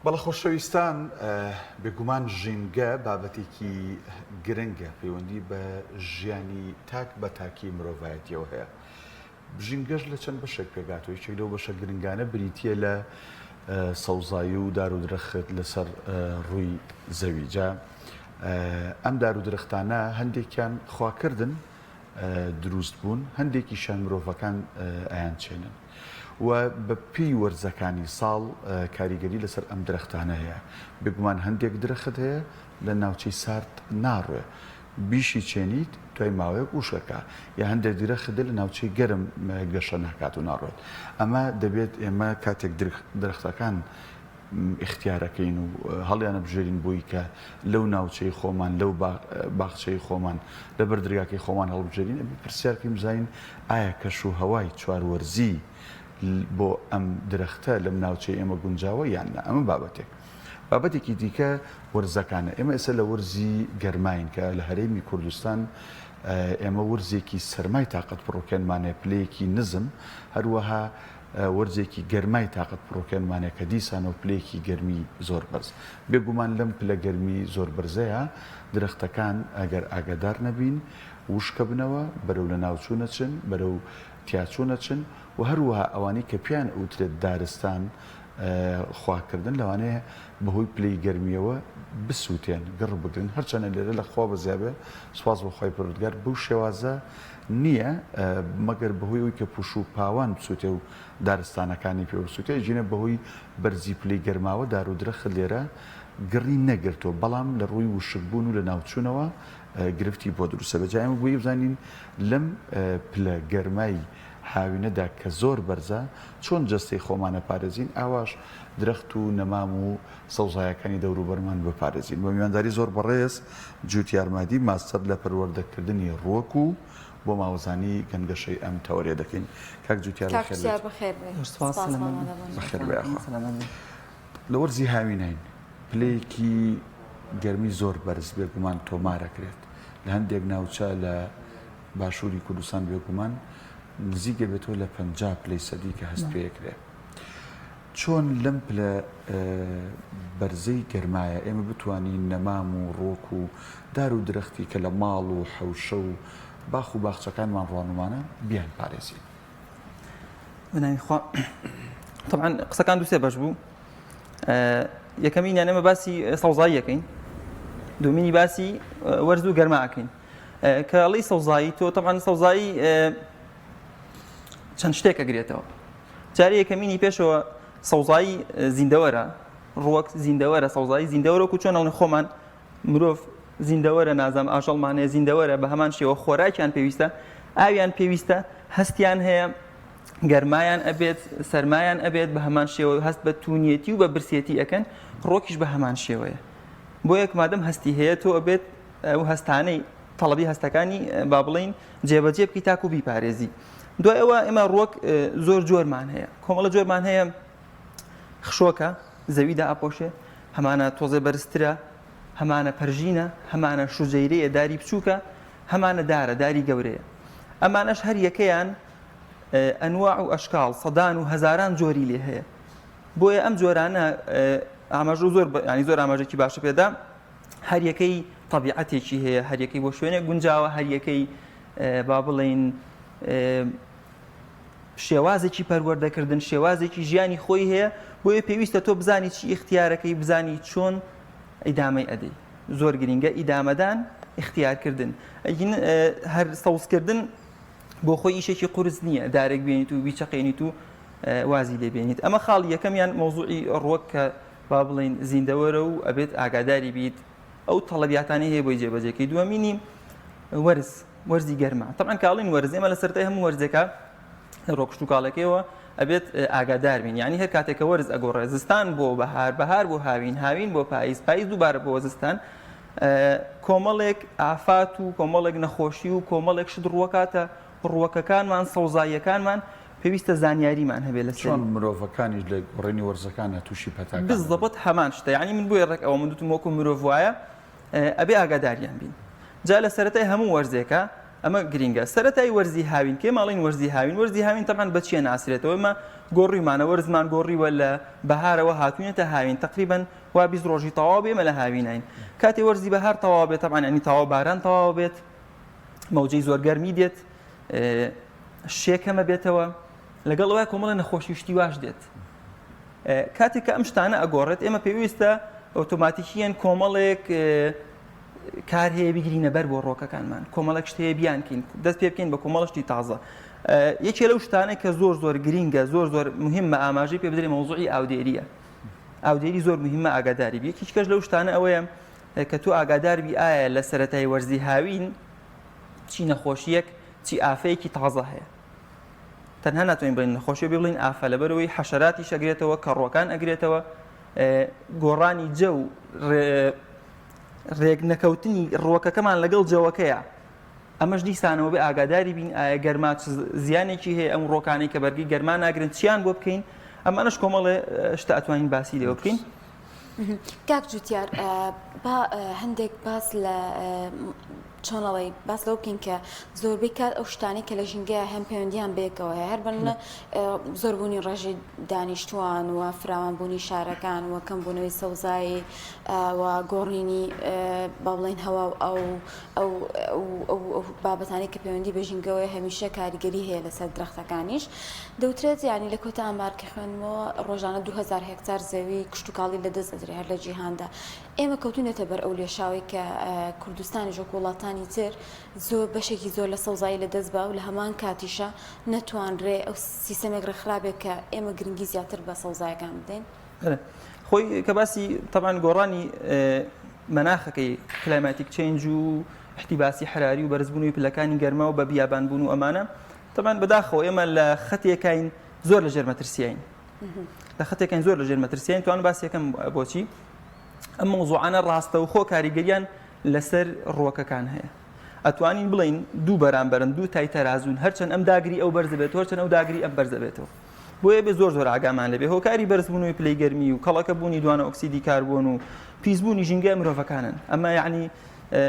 بەڵێ خۆشەویستان بێگومان ژینگە بابەتێکی گرنگە پەیوەندی بە ژیانی تاک بە تاکی مرۆڤایەتیەوە هەیە ژینگەش لە چەند بەشێک پێکهاتووە یەکێک لەو بەشە گرنگانە بریتییە لە سەوزایی و دار و درەخت لەسەر ڕووی زەوی جا ئەم دار و درەختانە هەندێکیان خواکردن دروست بوون هەندێکیشیان مرۆڤەکان ئەیانچێنن و بە پێی وەرزەکانی ساڵ کاریگەری لەسەر ئەم درەختانە هەیە بێگومان هەندێک درەخت هەیە لە ناوچەی سارد ناڕوێ بیشی چێنیت دوای ماوەیەک وشکەکە یا هەندێک درەخت دێت لە ناوچەی گەرم گەشە ناکات و ناڕوێت ئەمە دەبێت ئێمە کاتێک درەختەکان ئیختیارەکەین و هەڵیانەبژێرین بۆی کە لەو ناوچەی خۆمان لەو باخچەی خۆمان لە بەر دەرگاکەی خۆمان هەڵبژێرین ئەبێ پرسیار بکەین بزانین ئایا کەش و هەوای چواروەرزی بۆ ئەم درەختە لەم ناوچەی ئێمە گونجاوە یان نا ئەمە بابەتێک بابەتێکی دیکە وەرزەکانە ئێمە ئێستا لە وەرزی گەرماین کە لە هەرێمی کوردستان ئێمە وەرزێکی سەرمای تاقەت پڕوکێنمان هەیە پلەیەکی نزم هەروەها وەرزێکی گەرمای تاقەت پڕوکێنمان هەیە کە دیسانەوە پلەیەکی گەرمی زۆر بەرز. بێگومان لەم پلە گەرمی زۆر بەرزەیا درەختەکان ئەگەر ئاگادار نەبین وشکەبنەوە، بەرەو لەناوچوون ئەچن، بەرەو تیاچوون ئەچن و هەروەها ئەوانەی کە پێیان ئەوترێت دارستان خواکردن لەوانەیە بەهۆی پلەی گەرمییەوە بسووتێن، گڕ بگرن، هەرچەندە لێرە لە خوا بەزیابێ سوپاس بۆ خوای پەروەردگار بەو شێوازە نییە مەگەر بەهۆی ئەوەی کە پوش و پاوان بسووتێ و دارستانەکانی پێ بسووتێ ئەگینا بەهۆی بەرزی پلەی گەرماوە دار و درەخت لێرە گڕی نەگرتووە بەڵام لە ڕووی وشکبوون و لەناوچوونەوە گرفتی بۆ دروستە بێت جا ئێمە بۆی بزانین لەم پلە گەرمای هاوینەدا کە زۆر بەرزە چۆن جەستەی خۆمان ئەپارێزین ئاواش درەخت و نەمام و سەوزایەکانی دەوروبەرمان بپارێزین. بە میوانداری زۆر بەڕێز جوتیار مەهدی ماستەر لە پەروەردەکردنی ڕووەک و بۆ ماوەزانی گەنگەشەی ئەم تەوەرەیە دەکەین. کاک جوتیار کاک بەخێر جوتیار بێیت. بەخێر بێی. زۆر سوپاس سپاس سەلامەت مامۆ بن. دەبن. بەخێر بێی ئاخوا. سەلامەت بن. لە وەرزی هاویناین پلەیەکی گەرمی زۆر بەرز بێگومان تۆمارەکرێت لە هەندێک ناوچە لە باشووری کوردستان بێگومان نزیک دەبێتەوە لە 50 پلەی سەدی کە هەست پێکرێ. چۆن لەم پلە بەرزەی گەرمایە ئێمە بتوانین نەمام و ڕۆک و دار و درەختی کە لە ماڵ و حەوشە و باخ و باخچەکانمان ڕوانومانە بیانپارێزین؟ بەناوی خوا طبعا قسەکان دوو سێ بەش بوو یەکەمینیان ئێمە باسی سەوزایی یەکەین دومینی باسی وەرز و گەرما ئەکەین کە ئەڵی سەوزایی تۆ طبعا سەوزایی چەند شتێک ئەگرێتەوە جارێ یەکەمینی پێشەوە سەوزایی زیندەوەرە، ڕووەک زیندەوەرە، سەوزایی زیندەوەرە وەکو چۆن ئەڵێن خۆمان مرۆڤ زیندەوەرە نازام ئاژەڵمان هەیە زیندەوەرە بە هەمان شێوە خۆراکیان پێویستە ئاویان پێویستە هەستیان هەیە گەرمایان ئەبێت سەرمایان ئەبێت بە هەمان شێوە هەست بە تونیەتی و بە برسێتی ئەکەن ڕۆکیش بە هەمان شێوەیە بۆ یەک مادەم هەستی هەیە تۆ ئەبێت ئەو هەستانەی تەڵەبی هەستەکانی با بڵین جێبەجێ بکەی تاکو بیپارێزی دوای ئەوە ئێمە ڕووەک زۆر جۆرمان هەیە کۆمەڵە جۆرمان هەیە خشۆکە زەوی دائەپۆشێ هەمانە تۆزێ بەرزترە هەمانە پەرژینە هەمانە شوجەیرەیە داری بچووکە هەمانە دارە داری گەورەیە ئەمانەش هەر یەکەیان ئەنواع و ئەشکاڵ سەدان و هەزاران جۆری لێ هەیە بۆیە ئەم جۆرانە ئاماژە زۆر ینی زۆر ئاماژێکی باشە پێدا هەریەکەی تەبیعەتێکی هەیە هەریەکەی بۆ شوێنێک گونجاوە هەریەکەی با بڵێین شێوازێکی پەروەردەکردن شێوازێکی ژیانی خۆی هەیە بۆیە پێویستە تۆ بزانی چی ئیختیارەکەی بزانی چۆن ئیدامەی ئەدەی زۆر گرینگە ئیدامەدان ئیختیارکردن هەر سەوزکردن بۆ خۆی ئیشێکی قورس نییە دارێک بێنیت و بیچەقێنیت و وازی لێ بێنیت ئەمە خاڵی یەکەمیان مەوزوعی ڕوەک کە با بڵین زیندەوەرە و ئەبێت ئاگاداری بیت ئەو تەڵەبیاتانەی هەیە بۆی جێبەجێکەی دووەمینی وەرز وەرزی گەرما تەبعەن کاڵین وەرز ئێمە لە سەرەتای هەموو وەرزێکا ڕۆ کشتوکاڵەکەیەوە ئەبێت ئاگادار بین یعنی هەر کاتێک کە وەرز ئەگۆڕێ زستان بۆ بەهار بەهار بۆ هاوین هاوین بۆ پاییز پاییز دووبارە بۆ زستان کۆمەڵێک ئافات و کۆمەڵێک نەخۆشی و کۆمەڵێک شت ڕووەکاتە ڕووەکەکانمان سەوزاییەکانمان پێویستە زانیاریمان هەبێت لەسەری. چۆن مرۆڤەکانیش لە گۆڕینی وەرزەکانە تووشی پەتاکان ئەبن؟ بزەبت هەمان شتە یعنی من بۆیە ڕێک ئەوە من دوتم وەکو مرۆڤ وایە ئەبێ ئاگاداریان بین جا لە سەرەتای هەموو وەرزێکە. ئەمە گرینگە سەرەتای وەرزی هاوین کێ ماڵین وەرزی هاوین وەرزی هاوین تەبعەن بە چیە ناسرێتەوە ئێمە گۆڕیمانە وەرزمان گۆڕیوە لە بەهارەوە هاتوینەتە هاوین تقریبا وا 20 ڕۆژی تەواو بێ ئێمە لە هاوینین کاتێ وەرزی بەهار تەواو بێت تەبعەن ینی تەواو باران تەواو بێت مەوجەی زۆر گەرمی دێت شێ کەمە بێتەوە لەگەڵ ئەوە کۆمەڵە نەخۆشی شتی واش دێت کاتێک کە ئەم شتانە ئەگۆڕێت ئێمە پێویستە ئۆتۆماتیکیەن کۆمەڵێک کار هەیە بگرینە بەر بۆ ڕۆکەکانمان کۆمەڵێک شت هەیە بیانکەین دەست پێ بکەین بە کۆمەڵە شتی تازە یەکێ لەو شتانە کە زۆر زۆر گرینگە زۆر زۆر مهمە ئاماژەی پێ بدرێ مەوزوعی ئاودێریە ئاودێری زۆر مهمە ئاگاداری بی یەکیش کەش لەو شتانە ئەوەیە کە تۆ ئاگادار بی ئایا لە سەرەتای وەرزی هاوین چی نەخۆشیەک چی ئافەیەکی تازە هەیە تەنها ناتوانین بڵێین نەخۆشی بێ بڵێین ئافە لەبەرەوەی حەشەراتیش ئەگرێتەوە کەڕوەکان ئەگرێتەوە گۆڕانی جەو ڕێک نەکەوتنی ڕوەکەکەمان لەگەڵ جەوەکەیە ئەمەش دیسانەوە بێ ئاگاداری بین ئایا گەرما چ زیانێکی هەیە ئەم ڕۆکانەی کە بەرگی گەرما ناگرن چیان بۆ بکەین ئەمانەش کۆمەڵێ شتە ئەتوانین باسی لێوە بکەین. کاک جوتیار با هەندێک باس لە چۆن ئەڵێی باس لەوە بکەین کە زۆربەی کات ئەو شتانەی کە لە ژینگەیە هەن پەیوەندیان بەیەکەوە هەیە هەر بەنمونە زۆربوونی ڕێژەی دانیشتووان و فراوانبوونی شارەکان و کەمبوونەوەی سەوزایی و گۆڕینی با بڵێین هەوا و ئەو ئەو ئەو بابەتانەی کە پەیوەندی بە ژینگەوەی هەمیشە کاریگەری هەیە لەسەر درەختەکانیش دەوترێت یانی لە کۆتا ئامار کە خوێندمەوە ڕۆژانە 2000 هێکتار زەوی کشتوکاڵی لەدەست ئەدرێ هەر لە جیهاندا ئێمە کەوتوینەتە بەر ئەو لێشاوەی کە کوردستانیش وەکو وڵاتانی تر زۆر بەشێکی زۆر لە سەوزایی لە دەست با و لە هەمان کاتیشا نەتوانرێ ئەو سیستەمێک ڕێکخرابێ کە ئێمە گرنگی زیاتر بە سەوزایەکان بدەین. خۆی کە باسی تەبعەن گۆڕانی مەناخەکەی climatic change و احتباسی حراری و بەرزبوونەوەی پلەکانی گەرما و بە بیابان بوون و ئەمانە تەبعەن بەداخەوە ئێمە لە خەتێکین زۆر لە ژێر مەترسیین لە خەتێکین زۆر لە ژێر مەترسیین توان باس یەکەم بۆچی ئەم مەوزوعانە ڕاستەوخۆ کاریگەریان لەسەر ڕووەکەکان هەیە ئەتوانین بڵین دوو بەرامبەرن دوو تای تەرازون هەرچەند ئەم داگری ئەو بەرز بێت هەرچەند ئەو داگری ئەم بەرز بێتەوە بۆیە بێ زۆر زۆر ئاگامان لەبێ هۆکاری بەرزبوونەوەی پلەی گەرمی و کەڵەکە بوونی دوانە ئۆکسیدی کاربۆن و پیسبوونی ژینگە مرۆڤەکانن ئەمە یعنی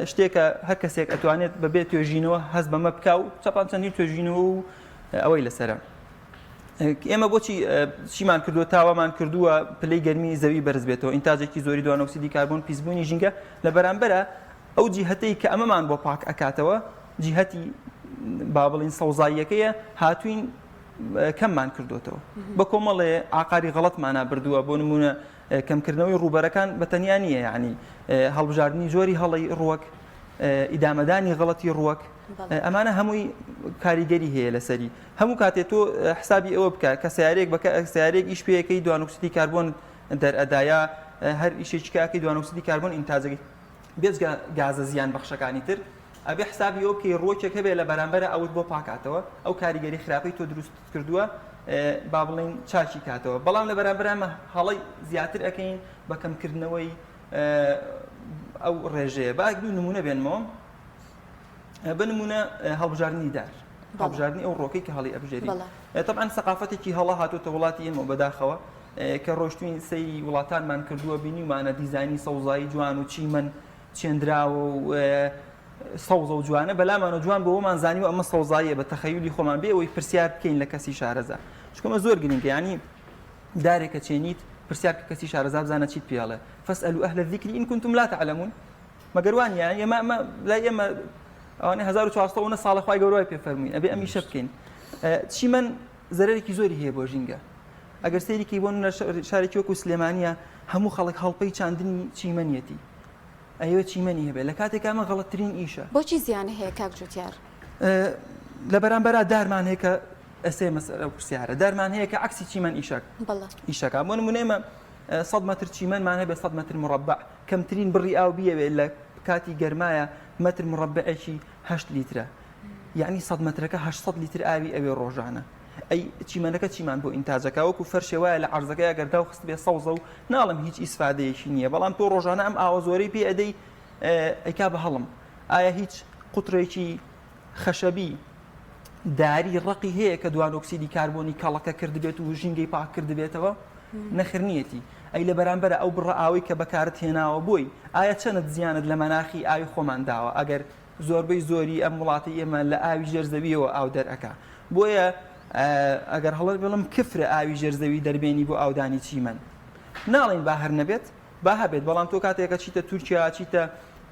شتێکە هەر کەسێک ئەتوانێت بەبێ توێژینەوە هەست بەمە بکا و چەپان چەندین توێژینەوە و ئەوەی لەسرە ئێمە بۆچی چیمان کردووە تاوامان کردووە پلەی گەرمی زەوی بەرز بێتەوە ئینتاجێکی زۆری دوانۆکسیدی کاربۆن پیسبوونی ژینگە لە بەرامبەرە ئەو جیهەتەی کە ئەمەمان بۆ پاک ئەکاتەوە جیهەتی با بڵین سەوزاییەکەیە هاتوین کەممان کردوتەوە بە کۆمەڵێ ئاقاری غەڵەتمانە بردووە بۆ نمونە کەمکردنەوەی ڕووبەرەکان بە تەنیا نییە یعنی هەڵبژاردنی جۆری هەڵی ڕوەک ئیدامەدانی غەڵەتی ڕوەک ئەمانە هەمووی کاریگەری هەیە لەسەری هەموو کاتێ تۆ حسابی ئەوە بکە کە سیارێک بەکە سیارێک ئیش پێەکەی دوانۆکسیدی کاربۆن دەرئەدایا هەر ئیشێکی کاکەی دوانۆکسیدی کاربۆن ئینتاجەکەی بێجگە گازە زیان بەخشەکانی تر ئەبێ حسابی ئەوە بکەی ڕوەکێک هەبێ لە بەرامبەرە ئەوت بۆ پاکاتەوە ئەو کاریگەری خراپەی تۆ دروست کردووە با بڵین چاکی کاتەوە بەڵام لە بەرامبەر ئەمە هەڵەی زیاتر ئەەکەین بە کەمکردنەوەی ئەو ڕێژەیە با دوو نمونە بێنمەوە بە نمونە هەڵبژاردنی دار هەڵبژاردنی ئەو ڕۆکەی کە هەڵی ئەبژێری طبعا سەقافەتێکی هەڵە هاتوتە وڵاتی ئێمە بەداخەوە کە ڕۆشتوین سەیری وڵاتانمان کردووە بینیمانە دیزانی سەوزایی جوان و چیمەن چێندراوە و سەوزە و جوانە بەلامانە جوان بۆمان زانیوە ئەمە سەوزاییە بە تەخەیلی خۆمان بێ ئەوەی پرسیار بکەین لە کەسی شارەزا چونکە زۆر گرنگە ینی دارێکە چێنیت پرسیار کە کەسی شارەزا بزانە چیت پێڵێ فاسألوا أهل الذكر إن كنتم لا تعلمون مەگەر وا نییە ئێمە ئەمە لای ئێمە ئەوانەی 1400 ساڵە خوای گەورە وای پێ فەرمووین ئەبێ ئەم ئیشە بکەین چیمەن زەرەرێکی زۆری هەیە بۆ ژینگە ئەگەر سەیری بۆ شارێکی وەکو سلێمانیە هەموو خەڵک هەڵپەی چاندنی چیمەنیەتی ئەیەوێت چیمەنی هەبێت لە کاتێک ئەمە غەڵەتترین ئیشە. بۆچی زیانی هەیە کاک جوتیار؟ لە بەرامبەرا دارمان هەیە کە ئەسێ مەسەلە و پرسیارە دارمان هەیە کە عەکسی چیمەن ئیشەک ئیشەکە بۆ نمونە ئێمە 100 مەتر چیمەنمان هەبێ 100 مەتر مربع کەمترین بڕی ئاو بیەوێت لە کاتی گەرمایە مەتر مربعێکی 8 لیترە یعنی 100 مەترەکە 800 لیتر ئاوی ئەوێ ڕۆژانە ئەی چیمەنەکە چیمان بۆ ئینتاجەکە وەکو فەرشێ وایە لە عەرزەکەیا گەر داو خستبێ سەوزە و ناڵێم هیچ ئیسفادەیەکی نییە بەڵام تۆ ڕۆژانە ئەم ئاوە زۆرەی پێ ئەدەی ئەیکا بە هەڵم ئایا هیچ قوترێکی خەشەبی داری ڕەقی هەیە کە دوانۆکسیدی کاربۆنی کەڵەکە کردبێت و ژینگەی پاک کردبێتەوە نەخر نیەتی ئەی لە بەرامبەر ئەو بڕە ئاوەی کە بەکارت هێناوە بۆی ئایا چەنت زیانت لە مەناخی ئاوی خۆمان داوە ئەگەر زۆربەی زۆری ئەم وڵاتی ئێمە لە ئاوی ژێر زەویەوە ئاو دەرئەکا بۆیە ئەگەر هەڵە بڵم کفرە ئاوی ژێر زەوی دەربێنی بۆ ئاودانی چیمەن ناڵین با هەر نەبێت با هەبێت بەڵام تۆ کاتێکە چیتە تورکیا چیتە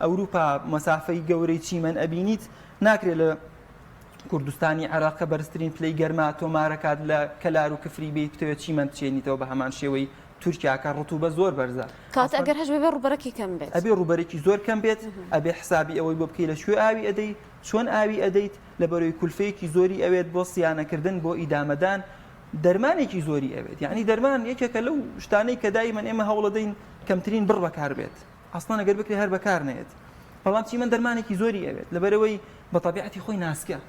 ئەوروپا مەسافەی گەورەی چیمەن ئەبینیت ناکرێت لە کوردستانی عێراق کە بەرزترین پلەی گەرما تۆمارەکات لە کەلار و کفری بیت بتەوێت چیمەن بچێنیتەوە بە هەمان شێوەی تورکیا کە ڕتوبە زۆر بەرزە. کەواتە ئەگەر هەش بێ ڕووبەرەکی کەم بێت. ئەبێ ڕووبەرێکی زۆر کەم بێت، ئەبێ حسابی ئەوەی بۆ بکەی لە کوێ ئاوی ئەدەی، چۆن ئاوی ئەدەیت، لەبەرەوەی کولفەیەکی زۆری ئەوێت بۆ سیانەکردن، بۆ ئیدامەدان، دەرمانێکی زۆری ئەوێت. یەعنی دەرمان یەکێکە لەو شتانەی کە دایمەن ئێمە هەوڵەدەین کەمترین بڕ بەکار بێت. ئەسڵەن ئەگەر بکرێ هەر بەکار نەیەت. بەڵام چیمەن دەرمانێکی زۆری ئەوێت، لەبەرئەوەی بە تەبیعەتی خۆی ناسکە.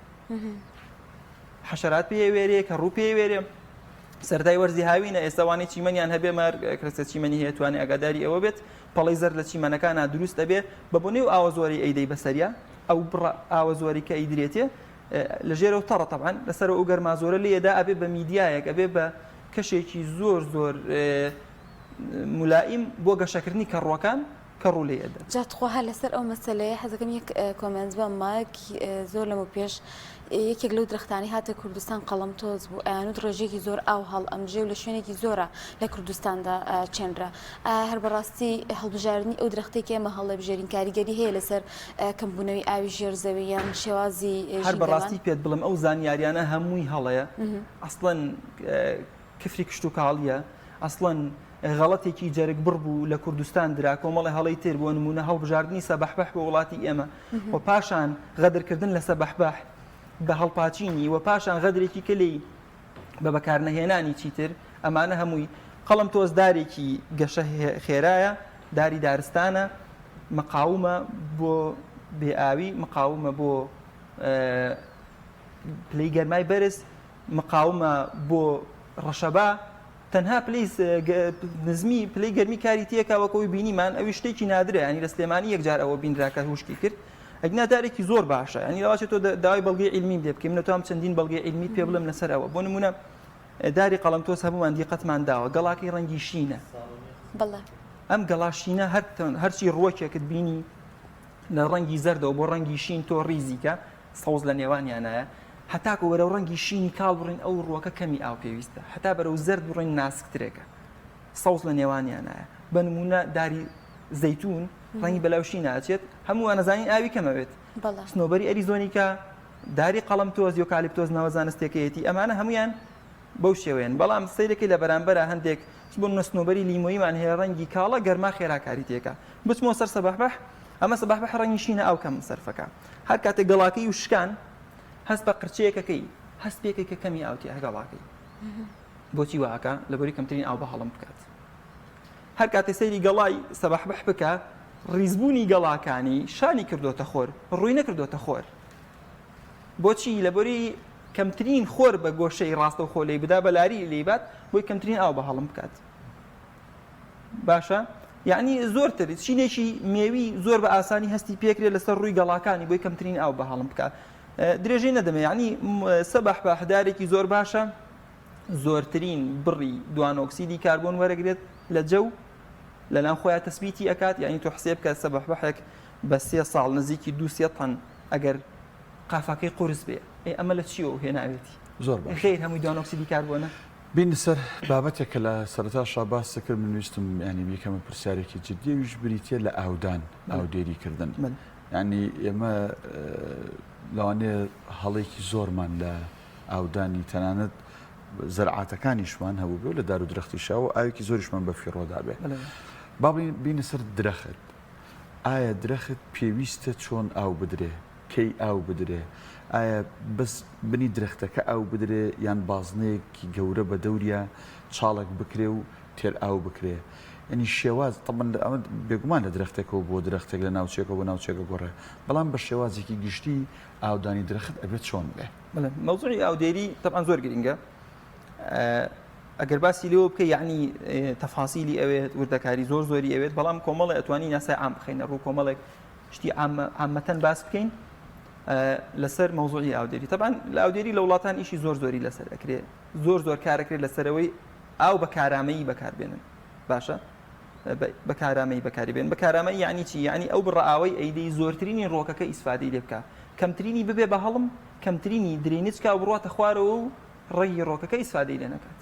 حەشەرات پێ وێرێ کە ڕوو پێ وێرێ سەرای وەرزی هاوینە ئێستا وانەی چیمەنیان هەبێ مار کەسە چیمەنی هەیە توانێ ئاگاداری ئەوە بێت پەڵەی زەرد لە چیمەنەکانە دروست ئەبێ بە بۆنەی و ئاوە زۆری ئەیدەی بەسەریا ئەو بڕە ئاوە زۆری کە ئەیدرێتێ لە ژێرەوە تەڕە تەبعەن لەسەر ئەو گەرما زۆرە لێدا ئەبێ بە میدیایەک ئەبێ بە کەشێکی زۆر زۆر ملائیم بۆ گەشەکردنی کەڕوەکان کە ڕوو لێ ئەدات. جا تخوا هەر لەسەر ئەو مەسەلەیە حەزەکەم یەک comment بەم مایەک زۆر لەمە پێش یەکێک لەو درەختانی هاتە کوردستان قەڵەم تۆز بوو ئەیانوت ڕێژەیەکی زۆر ئاو هەڵ ئەمژێ و لە شوێنێکی زۆرە لە کوردستاندا چێنرا ئایا هەر بەڕاستی هەڵبژاردنی ئەو درەختێک ئێمە هەڵێبژێرین کاریگەری هەیە لەسەر کەمبوونەوەی ئاوی ژێر زەوی یان شێوازی هەر بەڕاستی پێت بڵم ئەو زانیاریانە هەمووی هەڵەیە ئەسڵەن کفری کشتوکاڵیە ئەسڵەن غەڵەتێکی جەرگ بڕ بوو لە کوردستان درا، کۆمەڵێ هەڵەی تر بۆ نموونە هەڵبژاردنی سەبەحبەح بۆ وڵاتی ئێمە و پاشان غەدرکردن لە سەبەحبەح بە هەڵپاچینی و پاشان غەدرێکی کە لێی بە بەکارنەهێنانی چیتر ئەمانە هەمووی قەڵەم تۆز دارێکی گەشە خێرایە داری دارستانە مقاومە بۆ بێ ئاوی مقاومە بۆ پلەی گەرمای بەرز مقاومە بۆ ڕەشەبا تەنها پلەی نزمی پلەی گەرمی کاری تێکا وەک ئەوەی بینیمان ئەوی شتێکی نادرە ینی لە سلێمانی یەکجار ئەوە بینرا کە هوشکی کرد ئەگنا دارێکی زۆر باشە ینی لەواچێت تۆ داوای بەڵگەی عیلمیم لێ بکەی من توام چەندین بەڵگەی عیلمی پێ بڵێم لەسەر ئەوە بۆ نمونە داری قەڵەم تۆز هەموومان دیقەتمان داوە گەڵاکەی ڕەنگی شینە بەڵێ ئەم گەڵا شینە هەر هەرچی ڕوەکێکت بینی لە ڕەنگی زەردەوە بۆ ڕەنگی شین تۆ ڕیزیکە سەوز لە نێوانیانایە هەتاکو بەرەو ڕەنگی شینی کاڵ بڕین ئەو ڕووەکە کەمی ئاو پێویستە هەتا بەرەو زەرد بڕۆین ناسکترێکە سەوز لە نێوانیانایە بە نمونە داری زەیتون ڕەنگی بەلاو شین ناچێت هەمووان ئەزانین ئاوی کەمەوێت سنۆبەری ئەریزۆنیکا داری قەڵەم تۆز یۆکالیپتۆز ناوە زانستێکەیەتی ئەمانە هەمویان بەو شێوەیەن بەڵام سەیرەکەی لە بەرامبەرە هەندێک بۆ نمونە سنۆبەری لیمۆییمان هەیە ڕەنگی کاڵە گەرما خێرا کاری تێکا بچمەوە سەر سەبەحبەح ئەمە سەبەحبەح ڕەنگی شینە ئاو کەم سەرفەکە هەر کاتێک گەڵاکەی و شکان هەست بە قرچەیەکەکەی هەست پێکەی کە کەمی ئاو تیا گەڵاکەی بۆچی واکە لەبەری کەمترین ئاو بە هەڵم بکات هەر کاتێ سەیری گەڵای سەبەحبەح بکە ڕیزبوونی گەڵاکانی شانی کردوتە خۆر ڕووی نەکردوتە خۆر بۆچی لەبەری کەمترین خۆر بە گۆشەی ڕاستەوخۆ لێی بدا بە لاری لێی بات بۆی کەمترین ئاو بە هەڵم بکات باشە یعنی زۆرتر چینێکی مێوی زۆر بە ئاسانی هەستی پێکرێت لەسەر ڕووی گەڵاکانی بۆی کەمترین ئاو بە هەڵم بکات درێژەی نەدەمێ یعنی سەبەح بەحدارێکی زۆر باشە زۆرترین بڕی دوانۆکسیدی کاربۆن وەرەگرێت لە جەو لە ناو خۆیان تەسبیتی ئەکات یعنی تۆ حسێب کە سەبەح بەحێک بە سێ ساڵ نزیکی دو سێ تەن ئەگەر قافاکەی قورس بێ ئەی ئەمە لە چیەوە هێناوێتی؟ زۆر باشە. غەیر هەمووی دوانۆکسیدی کاربۆنە؟ بینە سەر بابەتێک کە لە سەرەتاشا باست کرد من ویستم یانی بیکەمە پرسیارێکی جدی ئەویش بریتیە لە ئاودان ئاودێری کردن یانی ئێمە لەوانەیە هەڵێکی زۆرمان لە ئاودانی تەنانەت زەرعاتەکانیشمان هەبوو بێ و لە دار و درەختیشا و ئاوێکی زۆریشمان بە فیڕۆدا بێ با بڵێین بینە سەر درەخت ئایا درەخت پێویستە چۆن ئاو بدرێ؟ کەی ئاو بدرێ؟ ئایا بەس بنی درەختەکە ئاو بدرێ یان بازنەیەکی گەورە بە دەوریا چاڵێک بکرێ و تێر ئاو بکرێ؟ یانی شێواز تەبعەن ئەمە بێگومان لە درەختێکەوە بۆ درەختێک لە ناوچەیەکەوە بۆ ناوچەیەک ئەگۆڕێ بەڵام بە شێوازێکی گشتی ئاودانی درەخت ئەبێت چۆن بێ؟ بەڵێ مەوزوعی ئاودێری تەبعەن زۆر گرینگە ئەگەر باسی لێوە بکەی یعنی تەفاسیلی ئەوێت وردەکاری زۆر زۆری ئەوێت بەڵام کۆمەڵێ ئەتوانی یاسای عام بخەینە ڕوو کۆمەڵێک شتی عامەتەن باس بکەین لەسەر مەوزوعی ئاودێری تەبان لە ئاودێری لە وڵاتان ئیشی زۆر زۆری لەسەر ئەکرێ زۆر زۆر کارەکرێت لەسەرەوەی ئاو بە کارامەیی بەکاربێنن باشە. بە کارامەیی بەکاری بێن. بە کارامەیی یەعنی چی؟ یەعنی ئەو بڕە ئاوەی ئەیدەی زۆرترینی ڕووەکەکە ئیسفادەی لێ بکا. کەمترینی ببێ بە هەڵم، کەمترینی drainage کا و بڕواتە خوارەوە و ڕەگی ڕووەکەکە ئیسفادەی لێ نەکات.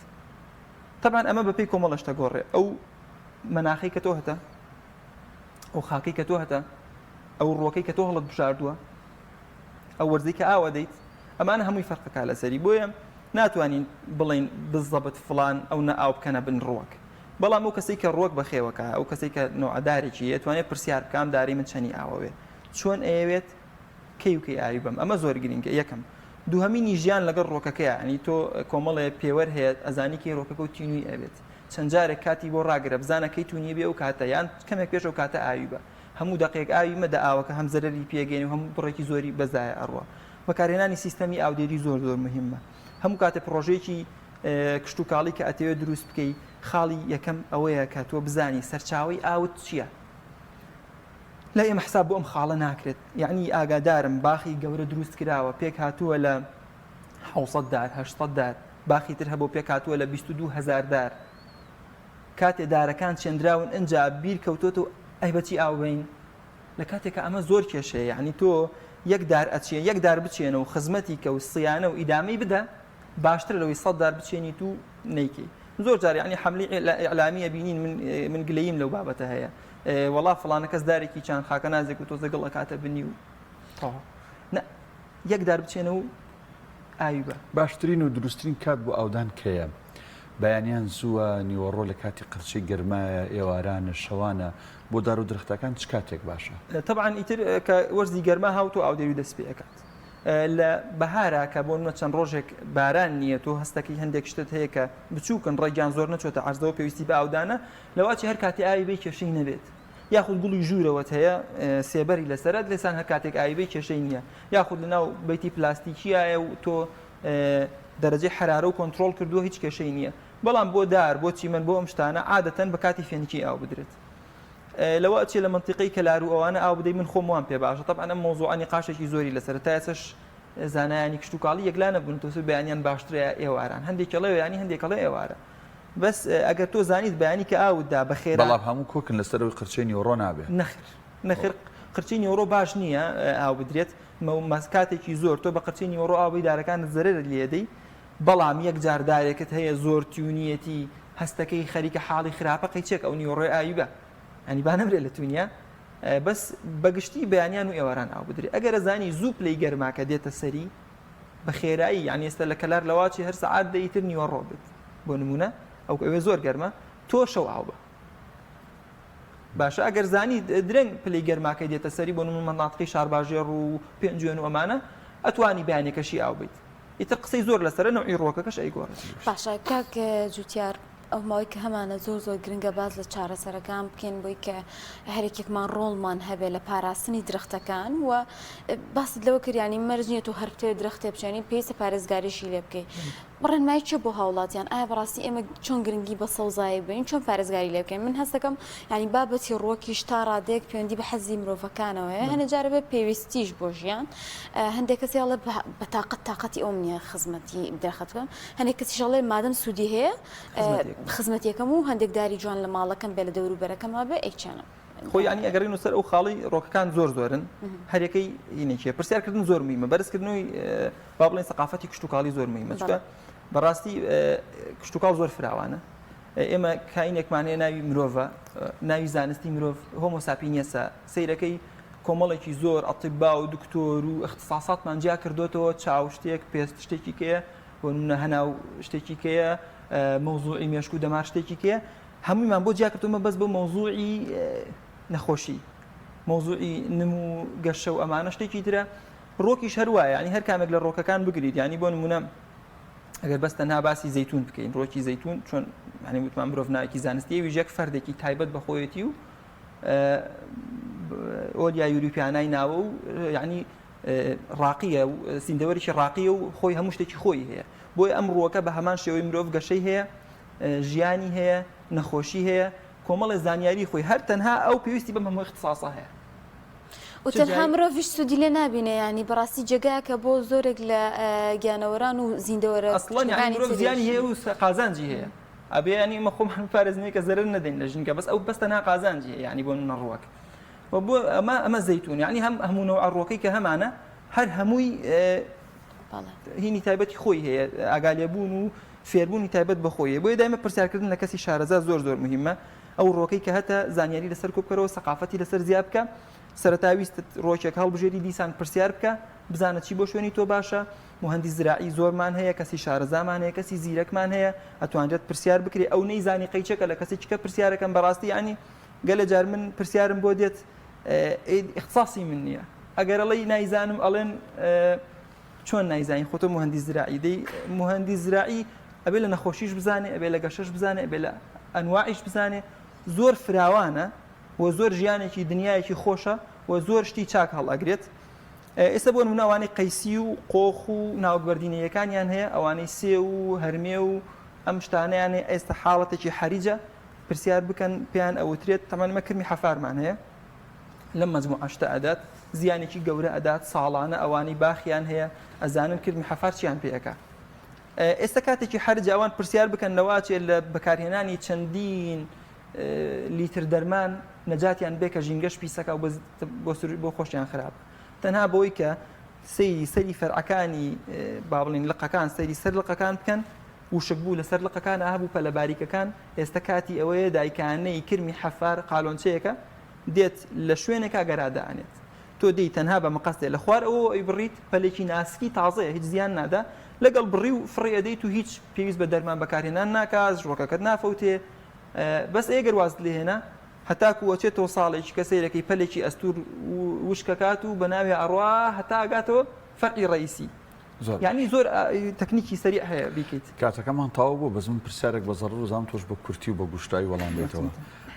تەبعەن ئەمە بەپێی کۆمەڵە شتە گۆڕێ. ئەو مەناخەی کە تۆ هەتە، ئەو خاکەی کە تۆ هەتە، ئەو ڕووەکەی کە تۆ هەڵت بژاردووە، ئەو وەرزەی کە ئاوە دەیت، ئەمانە هەمووی فەرقەکە لەسەری. بۆیە ناتوانین بڵێین بزەبت فڵان ئەو نە ئاو بکەنە بن ڕووەک. بەڵام ئەو کەسەی کە ڕووەک بەخێوەکا، ئەو کەسەی کە نۆعە دارێکی هەیە، توانێت پرسیار بکا ئەم دارەی من چەنی ئاو ئەوێ؟ چۆن ئەیەوێت؟ کەی و کەی ئاوی بەم؟ ئەمە زۆر گرینگە یەکەم. دووهەمینی ژیان لەگەڵ ڕووەکەکەیا، یانی تۆ کۆمەڵێ پێوەر هەیە ئەزانی کەی ڕووەکەکە و تینووی ئەبێت. چەند جارێک کاتی بۆ ڕاگرە بزانە کەی تونی بێ ئەو کاتە یان کەمێک پێش ئەو کاتە ئاوی بە. هەموو دەقێک ئاوی مەدە ئاوەکە هەم زەرەری پێگەیەنێ و هەم بڕێکی زۆری بەزایە ئەڕوا. بەکارهێنانی سیستەمی ئاودێری زۆر زۆر مهمە. هەموو کاتێ پڕۆژەیەکی کشتوکاڵی کە ئەتەوێت دروست بکەی خاڵی یەکەم ئەوەیە کە تۆ بزانی سەرچاوەی ئاوت چییە؟ لای ئێمە حساب بۆ ئەم خاڵە ناکرێت یعنی ئاگادارم باخی گەورە دروست کراوە پێک هاتووە لە 600 دار 800 دار باخی تر هەبوو پێک هاتووە لە 22 هزار دار کاتێ دارەکان چێندراون ئەجا بیر کەوتۆتەوە ئەی بەچی ئاو بین لە کاتێکا ئەمە زۆر کێشەیە یعنی تۆ یەک دار ئەچێ یەک دار بچێنە و خزمەتی کە و سیانە و ئیدامەی بدە باشترە لەوەی سەد دار بچێنیت و نەیکەی زۆر جار یعنی حملی ئیعلامی ئەبینین من من گلەییم لەو بابەتە هەیە وەڵا فڵانە کەس دارێکی چان خاکە نازێک و تۆزە گڵ ئەکاتە بنی و تەواو نە یەک دار بچێنە و ئاوی بە. باشترین و دروستترین کات بۆ ئاودان کەیە؟ بەیانیان زووە، نیوەڕۆ لە کاتی قرچەی گەرمایە، ئێوارانە، شەوانە، بۆ دار و درەختەکان چ کاتێک باشە؟ تەبعەن ئیتر کە وەرزی گەرما هاوت و ئاودێری دەست پێ ئەکات. لە بەهارا کە بۆ نمونە چەند ڕۆژێک باران نییە تۆ هەستەکەی هەندێک شتت هەیە کە بچووکن ڕەگیان زۆر نەچۆتە عەرزەوە پێویستی بە ئاودانە لەواچی هەر کاتی ئاوی بەی کێشەی نەبێت یاخود گوڵی ژوورەوەت هەیە سێبەری لەسەرە لێسان هەر کاتێک ئاوی بەی کێشەی نییە یاخود لەناو بەیتی پلاستیکیایە و تۆ دەرەجەی حرارە و کۆنترۆڵ کردووە هیچ کێشەی نییە بەڵام بۆ دار بۆ چیمەن بۆ ئەم شتانە عادەتەن بە کاتی فێنکی ئاو بدرێت لەوە ئەچێ لە مەنتیقەی کەلار و ئەوانە ئاو بدەی من خۆم وام پێ باشە تەبعەن ئەم مەوزوعە نیقاشێکی زۆری لەسەرە تا ئێستاش زانایانی کشتوکاڵی یەکلا نەبوون تۆ بەیانیان باشترە یا ئێواران هەندێک ئەڵێ بەیانی هەندێک ئەڵێ ئێوارە بەس ئەگەر تۆ زانیت بەیانی کە ئاوت دا بە خێرا بەڵام هەموو کۆکن لەسەر ئەوەی قرچەی نیوەڕۆ نابێ. نەخێر نەخێر قرچەی نیوەڕۆ باش نییە ئاو بدرێت مەس کاتێکی زۆر تۆ بە قرچەی نیوەڕۆ ئاو بەی دارەکانت زەرەرت لێ دەی بەڵام یەک جار دارێکت هەیە زۆر تیونیەتی هەستەکەی خەریکە حاڵی خراپە قەیچێک ئەو نیوەڕۆی ئاوی بە یانی با نەمرێ لە تونیا بەس بەگشتی بەیانیان و ئێواران ئاو بدرێ ئەگەر ئەزانی زوو پلەی گەرماکە دێتە سەری بە خێرایی یعنی ئێستا لە کەلار لەواچی هەر سەعات دە ئیتر نیوەڕۆ بێت بۆ نمونە ئەو ئەوێ زۆر گەرمە تۆ شەو ئاو بە باشە ئەگەر زانی درەنگ پلەی گەرماکەی دێتە سەری بۆ نمونە مەناتقی شارباژێڕ و پێنجوێن و ئەمانە ئەتوانی بەیانەکەشی ئاو بیت ئیتر قسەی زۆر لەسەرە نەوعی ڕووەکەکەش ئەیگۆڕێت. باشە کاک جوتیار ئەو ماوەی کە هەمانە زۆر زۆر گرنگە باس لە چارەسەرەکان بکەین بۆی کە هەرێکێکمان ڕۆڵمان هەبێ لە پاراستنی درەختەکان و باست لەوە کردیانی مەرج نییە تۆ هەر بتەوێت درەختێ بچێنی پێویستە پارێزگاریشی لێ بکەیت ڕێنمایی چیە بۆ هاوڵاتیان ئایا بەڕاستی ئێمە چۆن گرنگی بە سەوزایی بین چۆن پارێزگاری لێ بکەین من هەستەکەم یعنی بابەتی ڕووەکیش تا ڕادەیەک پەیوەندی بە حەزی مرۆڤەکانەوە هەیە هەنێ جارە بێ پێویستیش بۆ ژیان هەندێک کەسی ئەڵێ بە تاقەت تاقەتی ئەوم نییە خزمەتی درەخت بکەم هەندێک کەسیش ئەڵێ مادەم سوودی هەیە خزمەتیەکەم و هەندێک داری جوان لە ماڵەکەم بێ لە دەوروبەرەکەمە بێ ئەیچێنم. خۆ یانی ئەگەڕین سەر ئەو خاڵی ڕۆکەکان زۆر زۆرن هەرەکەی هینێکیە پرسیارکردن زۆر مهمە بەرزکردنەوەی با بڵێن سەقافەتی کشتتوکاڵی زۆر مهمە چونکە بەڕاستی کشتتوکاڵ زۆر فراوانە ئێمە کاینێکمان هەیە ناوی مرۆڤە ناوی زانستی مرۆڤ هۆمۆ ساپینیەسە سەیرەکەی کۆمەڵێکی زۆر ئەتیبا و دکتۆر و اختصاصاتمان جیا کردوتەوە چاو شتێک پێست شتێکی کەیە بۆ نمونە هەناو شتێکی کەیە مەوزوعی مێشک و دەمار شتێکی کەیە هەموویمان بۆ جیا کردومە بەس بۆ مەوزوعی نەخۆشی مەوزوعی نم و گەشە و ئەمانە شتێکی ترە ڕۆکیش هەر وایە یانی هەر کامێک لە ڕۆکەکان بگریت یانی بۆ نمونە ئەگەر بەس تەنها باسی زەیتون بکەین ڕۆکی زەیتون چۆن هەنی وتمان مرۆڤ ناوێکی زانستی ئەویش یەک فەردێکی تایبەت بە خۆیەتی و Olea europaea ی ناوە و یعنی ڕاقیە و زیندەوەرێکی ڕاقیە و خۆی هەموو شتێکی خۆی هەیە بۆیە ئەم ڕووەکە بە هەمان شێوەی مرۆڤ گەشەی هەیە ژیانی هەیە نەخۆشی هەیە کۆمەڵێ زانیاری خۆی هەر تەنها ئەو پێویستی بەم هەموو اختصاصە هەیە. و تەنها مرۆڤیش سوودی لێ نابینێ یانی بەڕاستی جێگایەکە بۆ زۆرێک لە گیانەوەران و زیندەوەرە ئەسڵەن یانی مرۆڤ زیانی هەیە و قازانجی هەیە. ئەبێ ینی ئمە خۆمان بپارێزنێ کە زەرەر نەدەین لە ژینگە بەس ئەو بەس تەنها قازانجی هەیە ینی بۆ نمونە ڕووەک و بۆ ئەمە ئەمە زەیتون یعنی هەم هەموو نەوعە ڕووەکەی کە هەمانە هەر هەمووی هینی تایبەتی خۆی هەیە ئاگالێبوون و فێربوونی تایبەت بە خۆی بۆیە دایمە پرسیارکردن لە کەسی شارەزا زۆر زۆر مهمە ئەو ڕۆکەی کە هەتە زانیاری لەسەر کۆبکەرەوە سەقافەتی لەسەر زیاد بکە سەرەتا ویستت ڕۆکێک هەڵبژێری دیسان پرسیار بکە بزانە چی بۆ شوێنی تۆ باشە موهەندیس زراعی زۆرمان هەیە کەسی شارەزامان هەیە کەسی زیرەکمان هەیە ئەتوانرێت پرسیار بکرێ ئەو نەیزانی قەیچەکە لە کەسێکی کە پرسیارەکەم بەڕاستی یعنی گەلە جار من پرسیارم بۆ دێت اختصاصی من نییە ئەگەر ئەڵێی نایزانم ئەڵێن چۆن نایزانین خۆ تۆ موهەندیس زراعی دەی موهەندیس زراعی ئەبێ لە نەخۆشیش بزانێ ئەبێ لە گەشەش بزانێ ئەبێ لە ئەنواعیش بزانێ زۆر فراوانە و زۆر ژیانێکی دنیایەکی خۆشە و زۆر شتی چاک هەڵئەگرێت ئێستا بۆ نمونە ئەوانەی قەیسی و قۆخ و ناوک بەردینەیەکانیان هەیە ئەوانەی سێ و هەرمێ و ئەم شتانەیان هەیە ئێستا حاڵەتێکی حەریجە پرسیار بکەن پێیان ئەوترێت تەمان مە کرمی حەفارمان هەیە لەم مەجموعە شتە ئەدات زیانێکی گەورە ئەدات ساڵانە ئەوانەی باخیان هەیە ئەزانن کرمی حەفار چیان پێ ئەکا ئێستا کاتێکی حەرجە ئەوان پرسیار بکەن لەواچێ لە بەکارهێنانی چەندین لیتر دەرمان نەجاتیان بێ کە ژینگەش پیسەکە و بۆ خۆشیان خراپ تەنها بۆی کە سەیری سەری فەرعەکانی با بڵین لقەکان سەیری سەر لقەکان بکەن وشک بوو لەسەر لقەکان هەبوو پەلە باریکەکان ئێستا کاتی ئەوەیە دایکانەی کرمی حەفار قالۆنچەیەکە دێت لە شوێنێکا گەرا دائەنێت تۆ دێی تەنها بە مقەستێ لە خوار ئەوەوە ئەیبڕیت پەلێکی ناسکی تازەیە هیچ زیان نادا لەگەڵ بڕی و فڕێ ئەدەیت و هیچ پێویست بە دەرمان بەکارهێنان ناکا ڕوەکەکەت نافەوتێ بەس ئێگەر وازت لێ هێنا هەتاکو ئەچێتەوە ساڵێکی کە سەیرەکەی پەلێکی ئەستور وشکەکات و بەناوێ ئەڕوا هەتا ئەگاتەوە فەرعی ڕەئیسی زۆر یعنی زۆر تەکنیکی سەریع هەیە بیکەیت. کاتەکەمان تەواو بوو بەس من پرسیارێک بە زەڕەر زانم تۆش بە کورتی و بە گوشتایی وەڵام دەیتەوە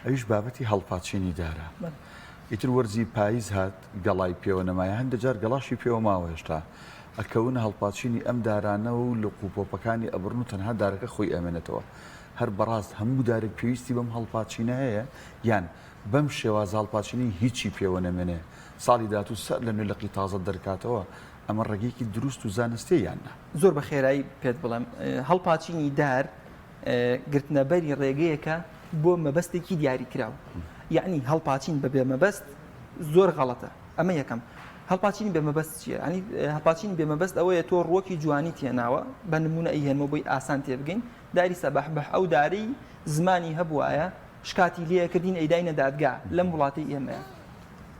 ئەویش بابەتی هەڵپاچینی دارە ئیتر وەرزی پاییز هات گەڵای پێوە نەمایە هەندە جار گەڵاشی پێوە ماوە هێشتا ئەکەونە هەڵپاچینی ئەم دارانە و لق و پۆپەکانی ئەبڕن و تەنها دارەکە خۆی ئەمێنێتەوە هەر بەڕاست هەموو دارێک پێویستی بەم هەڵپاچینە هەیە یان بەم شێوازە هەڵپاچینی هیچی پێوە نەمێنێ ساڵی داهاتوو سەر لە نوێ لقی تازە دەرکاتەوە ئەمە ڕێگەیەکی دروست و زانستیە یان نا؟ زۆر بە خێرایی پێت بڵێم، هەڵپاچینی دار گرتنەبەری ڕێگەیەکە بۆ مەبەستێکی دیاریکراو. یەعنی هەڵپاچین بە بێ مەبەست زۆر غەڵەتە. ئەمە یەکەم. هەڵپاچینی بێ مەبەست چییە؟ یەعنی هەڵپاچینی بێ مەبەست ئەوەیە تۆ ڕووەکی جوانیت هێناوە، بە نموونە ئەیهێنمەوە بۆی ئاسان تێبگەین، داری سەبەحبەح ئەو دارەی زمانی هەبوایە شکاتی لێ ئەکردین ئەیداینە دادگا لەم وڵاتەی ئێمەیە.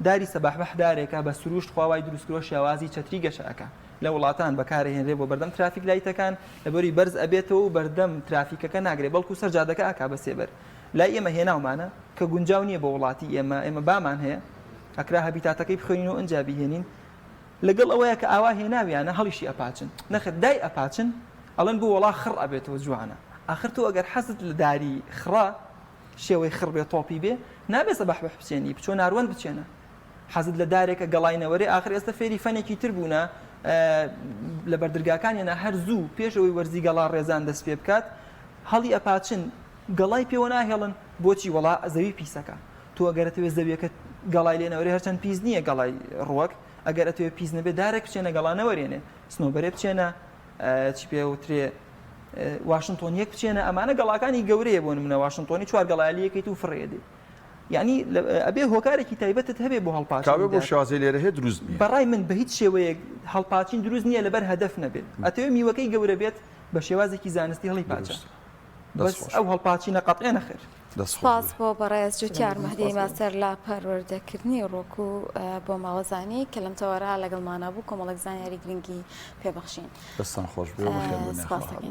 داری سەباحبەح دارێکە بە سرووشت خوا وای دروست کردوە شێوازی چەتری گەشە ئەکا لە وڵاتان بەکارئەهێنرێ بۆ بەردەم traffic light ەکان لەبەری بەرز ئەبێتەوە و بەردەم ترافیکەکە ناگرێ بەڵکو سەر جادەکە ئەکا بە سێبەر لای ئێمە هێناومانە کە گونجاو نیە بۆ وڵاتی ئێمە ئێمە بامان هەیە ئەکرا habitat ەکەی بخوێنین و ئنجا بیهێنین لەگەڵ ئەوەیە کە ئاوا هێناویانە هەڵیشی ئەپاچن نەخێر دای ئەپاچن ئەڵێن بۆ وەڵا خڕ ئەبێتەوە جوانە ئاخر تۆ ئەگەر حەزت لە داری خڕە شێوەی خڕ بێ تۆپی بێ نابێ سەبەحبەح بچێنی بچۆ ناروەند بچێنە حەزت لە دارێکە گەڵای نەوەرێ ئاخر ئێستا فێری فەنێکی تر بوونە لە بەردرگاکانیانە هەر زوو پێش ئەوەی وەرزی گەڵا ڕێزان دەست پێ بکات هەڵی ئەپاچن گەڵای پێوە ناهێڵن بۆچی وەڵا زەوی پیسەکە تۆ ئەگەر ئەتەوێ زەویەکە گەڵای لێ نەوەرێ هەرچەند پیس نییە گەڵای ڕوەک ئەگەر ئەتەوێ پیس نەبێ دارێک بچێنە گەڵا نەوەرێنێ سنۆبەرێ بچێنە چی پێ وترێ واشنتۆن یەک بچێنە ئەمانە گەڵاکانی گەورەیە بۆ نمونە واشنتۆنی چوار گەڵالیەکەیت و فڕێدەی یعنی ئەبێ هۆکارێکی تایبەتت هەبێ بۆ هەڵپاچین کاوێ بۆ شێوازی لێرە هەیە دروست نییە بەڕای من بە هیچ شێوەیەک هەڵپاچین دروست نییە لەبەر هەدەف نەبێت ئەتەوێ میوەکەی گەورە بێت بە شێوازێکی زانستی هەڵی پاچە بەس ئەو هەڵپاچینە قەتعێ نەخێر. سوپاس بۆ بەڕێز جوتیار مەهدی ماستەر لە پەروەردەکردنی ڕووەک و بۆ ماوەزانی کە لەم تەوەرە لەگەڵمانە بوو کۆمەڵێک زانیاری گرنگی پێبەخشین. دەستان خۆش بێ و بەخێر بێن. سپاس دەکەین.